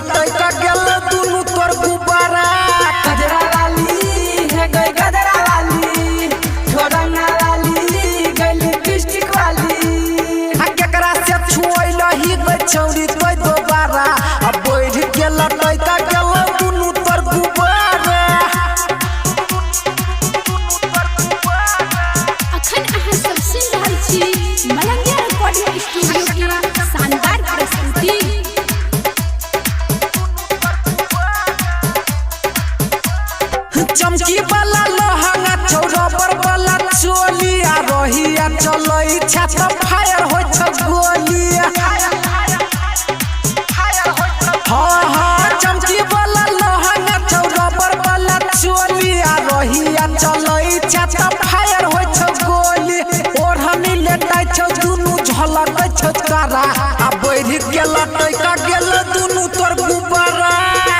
लटक गेल दुनु तोर गुब्बारा। गजरा वाली है गई गजरा वाली, छोरंगा वाली गई लिपस्टिक वाली। आ केकरा से छुएलही गई छौरी तोय दोबारा, आ बढ़ के लटक गेल दुनु तोर गुब्बारा। अखन अहाँ सब सुनि रहल छी मलंगिया रिकॉर्डिंग स्टूडियो के शानदार प्रस्तुति। चमकी वाला लहंगा छौ रबर वाला चोली, आ रहिया चलै छै त फायर होइ छौ गोली। हाँ हाँ चमकी वाला लहंगा छौ रबर वाला चोली, आ रहिया चलै छै त फायर होइ छौ गोली। ओढ़नी लेटाइ छौ दुनू झलकै छौ तारा, आ बढ़ि गेल लटैक गेल दुनू तोर गुब्बारा।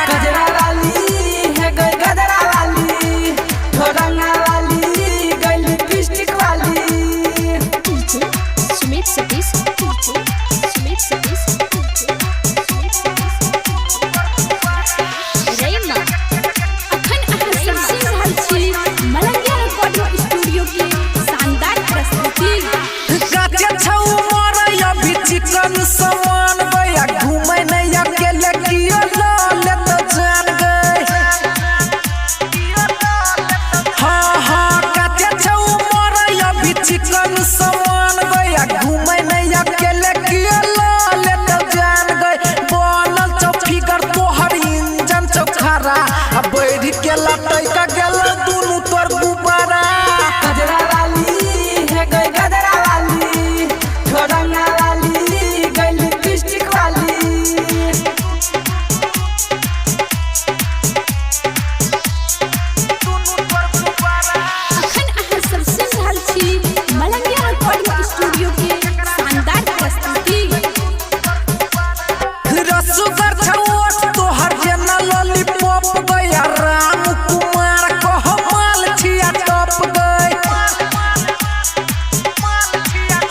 गजरा वाली है गई गजरा वाली, छोरंगा वाली गई लिपस्टिक वाली। सुमित सतीश, सुमित सतीश, सुमित सतीश, रैमा। अखन अहाँ सब सुनि रहल छी मलंगिया रिकॉर्डिंग स्टूडियो के शानदार प्रस्तुति। काचे छौ मरै अभी चिकन समान गया, घूमै नै अकेले कियो ल लेत जान गई। हाँ हाँ काचे छौ मरै अभी चिकन समान गया, घूमै नै अकेले कियो ल लेत जान गई। बनल छौ फिगर तोहर इंजन छौ खरा, आ बढ़ि के लटैक गेल दुनू तोर गुब्बारा। गजरा वाली है गई गजरा वाली, छोरंगा वाली गई लिपस्टिक वाली। अखन अहाँ सब सुनि रहल छी मलंगिया रिकॉर्डिंग स्टूडियो के शानदार प्रस्तुति। रसगर छौ ओठ तोहर जेना लॉलीपॉप गया, राम कुमार कह माल छिया टप गई।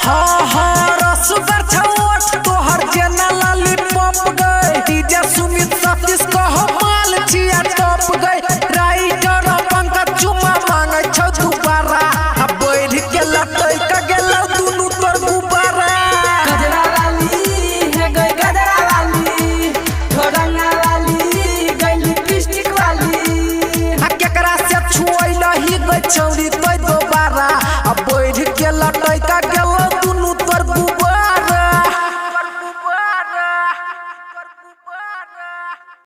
हाँ हाँ रसगर छौ ओठ तोहर जेना लॉलीपॉप गई, डीजे सुमित सतीश कह माल छिया टप गई। राइटर पंकज चुमा मांगै छौ दुबारा, आ बढ़ि के लटैक गेलौ दुनू तोर गुब्बारा। गजरा वाली है गई गजरा वाली, छोरंगा वाली गई लिपस्टिक वाली। आ केकरा से छुएलही गई छौरी तोय।